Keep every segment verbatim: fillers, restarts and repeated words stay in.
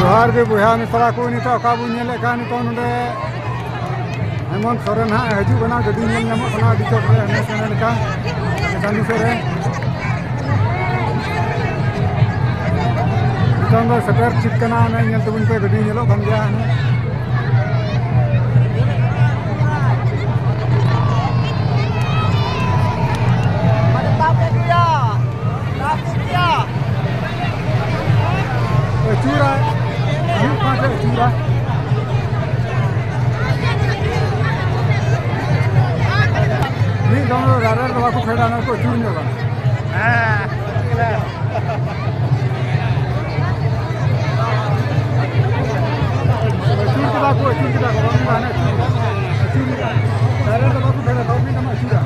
ᱡᱚᱦᱟᱨ ᱜᱮ ᱵᱚᱭᱦᱟ ᱢᱤᱥᱨᱟ ᱠᱚ, ᱱᱤᱛᱚᱜ ᱚᱠᱟ ᱵᱚᱱ ᱧᱮᱞᱮᱫ ᱠᱟᱱ, ᱱᱤᱛᱚᱜ ᱱᱚᱰᱮ ᱦᱮᱢᱚᱱᱛ ᱥᱚᱨᱮᱱ ᱦᱟᱸᱜ ᱦᱤᱡᱩᱜ ᱠᱟᱱᱟ, ᱜᱟᱹᱰᱤ ᱧᱮᱞ ᱧᱟᱢᱚᱜ ᱠᱟᱱᱟ ᱟᱹᱰᱤ ᱪᱚᱴ ᱨᱮ, ᱦᱟᱱᱮ ᱥᱮᱱ ᱞᱮᱠᱟ ᱪᱟᱸᱫᱩ ᱥᱮᱫ ᱨᱮ᱾ ᱱᱤᱛᱚᱝ ᱫᱚ ᱥᱮᱴᱮᱨ ᱴᱷᱤᱠ ᱠᱟᱱᱟ, ᱚᱱᱮ ᱧᱮᱞ ᱛᱟᱵᱚᱱ ᱯᱮ, ᱜᱟᱹᱰᱤ ᱧᱮᱞᱚᱜ ᱠᱟᱱ ᱜᱮᱭᱟ ᱦᱟᱱᱮ᱾ ᱟᱹᱪᱩᱨᱟ, ᱢᱤᱫ ᱯᱟᱸᱪ ᱮ ᱟᱹᱪᱩᱨᱟ᱾ ᱢᱤᱫ ᱫᱚᱢ ᱫᱚ ᱫᱟᱨᱮ ᱨᱮᱫᱚ ᱵᱟᱠᱚ ᱯᱷᱮᱰᱟ, ᱚᱱᱟ ᱠᱚ ᱟᱹᱪᱩᱨ ᱧᱚᱜᱟ᱾ ᱦᱮᱸ᱾ ᱟᱹᱪᱩᱨ ᱠᱮᱫᱟ ᱠᱚ, ᱟᱹᱪᱩᱨ ᱠᱮᱫᱟ ᱠᱚ, ᱵᱟᱝ ᱫᱚ ᱦᱟᱱᱮ ᱟᱹᱪᱩᱨ, ᱟᱹᱪᱩᱨ ᱠᱮᱫᱟ᱾ ᱫᱟᱨᱮ ᱨᱮᱫᱚ ᱵᱟᱠᱚ ᱯᱷᱮᱰᱟ, ᱛᱟᱣ ᱢᱤᱫ ᱫᱚᱢ ᱟᱹᱪᱩᱨᱟ᱾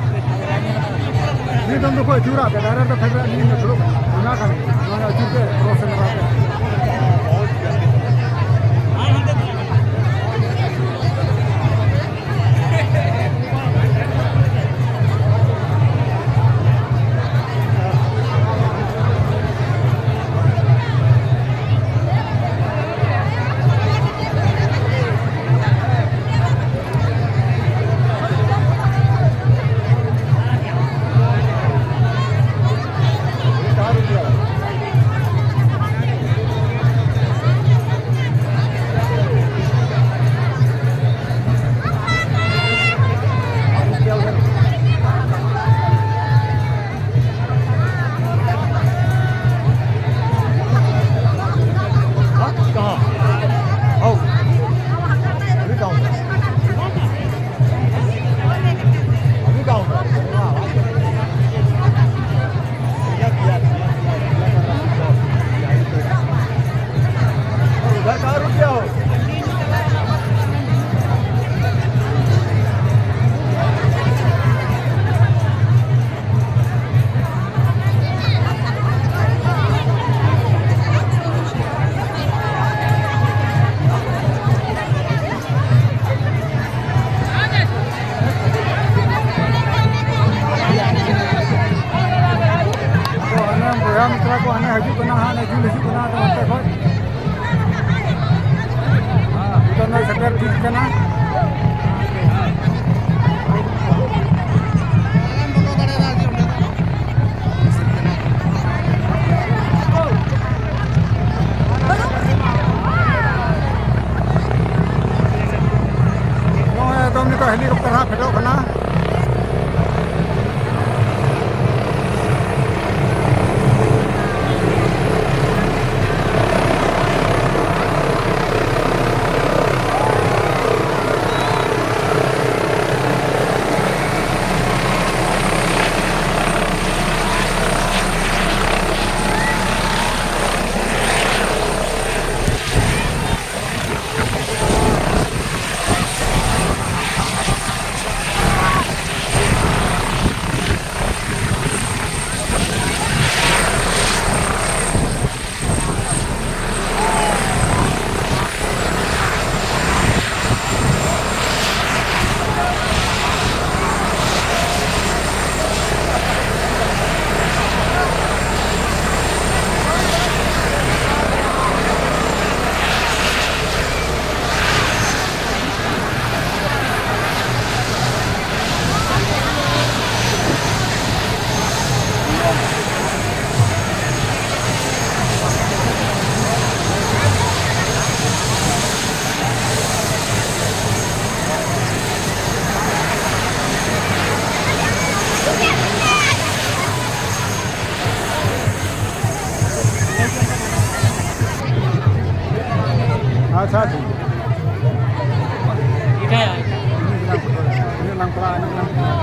ᱢᱤᱫ ᱫᱚᱢ ᱫᱚᱠᱚ ᱟᱹᱪᱩᱨᱟ, ᱯᱮ ᱫᱟᱨᱮ ᱨᱮᱫᱚ ᱯᱷᱮᱰ ᱨᱮ ᱢᱤᱫ ᱫᱚᱢ ᱫᱩᱲᱩᱵ ᱠᱟᱱᱟ᱾ ᱚᱱᱟ ᱠᱟᱱ ᱜᱮᱭᱟ᱾ ᱱᱚᱣᱟ ᱟᱹᱪᱩᱨ ᱛᱮ ᱠᱨᱚᱥ ᱮᱢ ᱞᱟᱜᱟᱣ ᱠᱮᱫᱟ᱾ ᱟᱫᱚ ᱦᱟᱱᱮ ᱵᱚᱭᱦᱟ ᱢᱤᱥᱨᱟ ᱠᱚ ᱦᱟᱱᱮ ᱦᱤᱡᱩᱜ ᱠᱟᱱᱟ ᱦᱟᱸᱜ, ᱦᱟᱱᱮ ᱡᱤᱞ ᱦᱤᱡᱩᱜ ᱠᱟᱱᱟ, ᱟᱫᱚ ᱚᱱᱛᱮ ᱠᱷᱚᱡ ᱴᱷᱤᱠ ᱠᱟᱱᱟ᱾ ᱱᱚᱜᱼᱚᱭ ᱮᱠᱫᱚᱢ ᱱᱤᱛᱚᱜ helicopter ᱦᱟᱸᱜ ᱯᱷᱮᱰᱚᱜ ᱠᱟᱱᱟ᱾ ᱟᱪᱪᱷᱟ, ᱴᱷᱤᱠ ᱜᱮᱭᱟ᱾ ᱤᱱᱟᱹᱜ ᱞᱟᱝ ᱯᱟᱲᱟᱜᱼᱟ, ᱤᱱᱟᱹᱜ ᱞᱟᱝ ᱯᱟᱲᱟᱜᱼᱟ᱾